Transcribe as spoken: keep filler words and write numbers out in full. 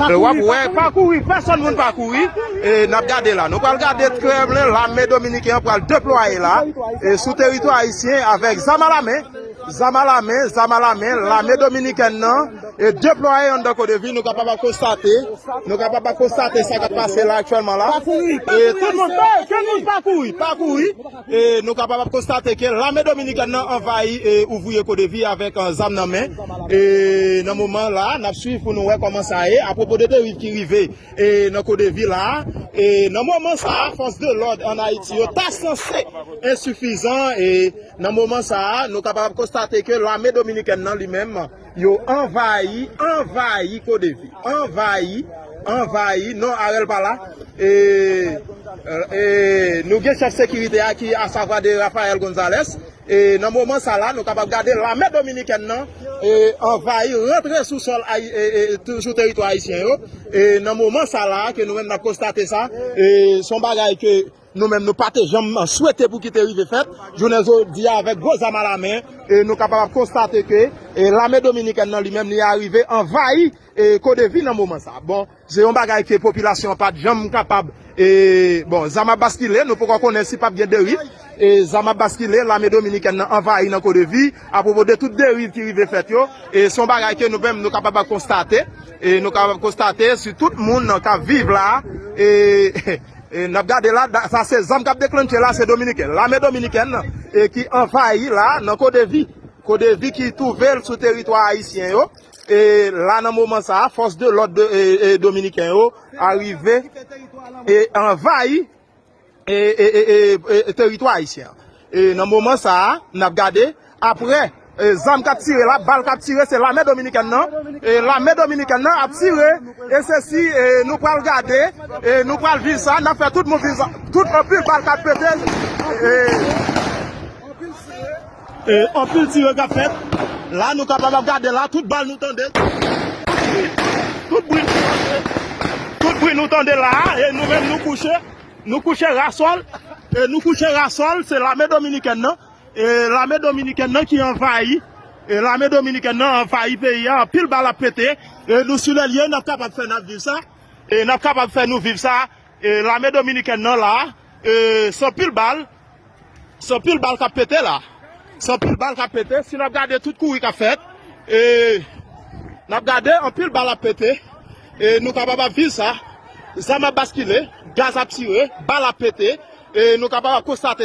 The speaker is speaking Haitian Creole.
W ap wè, pa kouri, pèsòn moun pa kouri. E n ap gade la. Nou pral gade trè byen lame dominiken an pral deplwaye la. E sou teritwa ayisyen avèk zam alamen. Zam alamen, zam alamen, lame dominikèn nan e deplwaye anndan Kodevi, nou kapab ap konstate, nou kapab ap konstate sa k ap pase la aktyèlman la. E tout moun, ke moun pa kouri, pa kouri. E nou kapab ap konstate ke lame dominikèn nan anvayi e ouvriye Kodevi avèk, eh, zam nan men. E nan moman la, n ap swiv pou nou wè kòman sa ye. Apwopo de deriv ki rive e nan Kodevi la, e nan moman sa a, fòs de lòd ann Ayiti yo ta sanse ensifizan, e nan moman sa a, nou kapab konstate ke lame dominikèn nan li menm, yo anvayi, anvayi Kodevi, anvayi, anvayi, non, Arel pa la, e, e nou gen chèf sekirite a ki asavwa de Rafael Gonzalez, e nan moman sa la, nou kapab gade lame dominikèn nan, e, anvayi, rantre sou sòl ayi-, e, e, tou-, sou teritwa ayisyen yo. E nan moman sa la, ke nou menm n ap konstate sa, e se yon bagay ke nou menm nou pa te janm swete pou ki te rive fèt. Jounen jodi a, avèk gwo zam alamen, e nou kapab ap konstate ke, e lame dominikèn nan li menm, li arive anvayi, e Kodevi nan moman sa. Bon, se yon bagay ke popilasyon an pa t janm kapab, e, bon, zam ap baskile, nou poko konnen si p ap gen deriv, e zam ap baskile, lame dominikèn nan anvayi nan Kodevi, apwopo de tout deriv ki rive fèt yo, e se yon bagay ke nou menm nou kapab ap konstate, e nou kapab ap konstate si tout moun k ap viv la, e, e n ap gade la, da-, sa se zam k ap deklannche la, se dominiken, lame dominikèn, e ki anvayi la nan Kodevi, Kodevi ki twouve l sou teritwa ayisyen yo, e la nan moman sa a, fòs de lòd de, e, e, dominiken yo arive e anvayi, e, e, e, e, e, teritwa ayisyen an. E nan moman sa a, n ap gade, apre, e, zam k ap tire la, bal k ap tire, se lame dominikèn nan, e lame dominikèn nan ap tire, e se si, e nou pral gade, e nou pral viv sa, n ap fè tout moun viv sa, tout anpil bal k ap pete, e, e anpil tire k ap fèt. La, nou kapab ap gade la, tout bal nou tande. Tout bri, tout bri nou tande la, e nou menm nou kouche, nou kouche rasòl, e nou kouche rasòl, se lame dominikèn nan, e lame dominikèn nan ki anvayi, e lame dominikèn nan anvayi peyi a, anpil bal ap pete, e nou sou lè l ye, n ap kapab fè n ap viv sa, e n ap kapab fè nou viv sa, e lame dominikèn nan la, e se anpil bal, se anpil bal k ap pete la. Se anpil bal k ap pete. Si n ap gade tout kouri k ap fèt, e n ap gade anpil bal ap pete. E nou kapab ap viv sa. Zam ap baskile, gaz ap tire, bal ap pete. E nou kapab ap konstate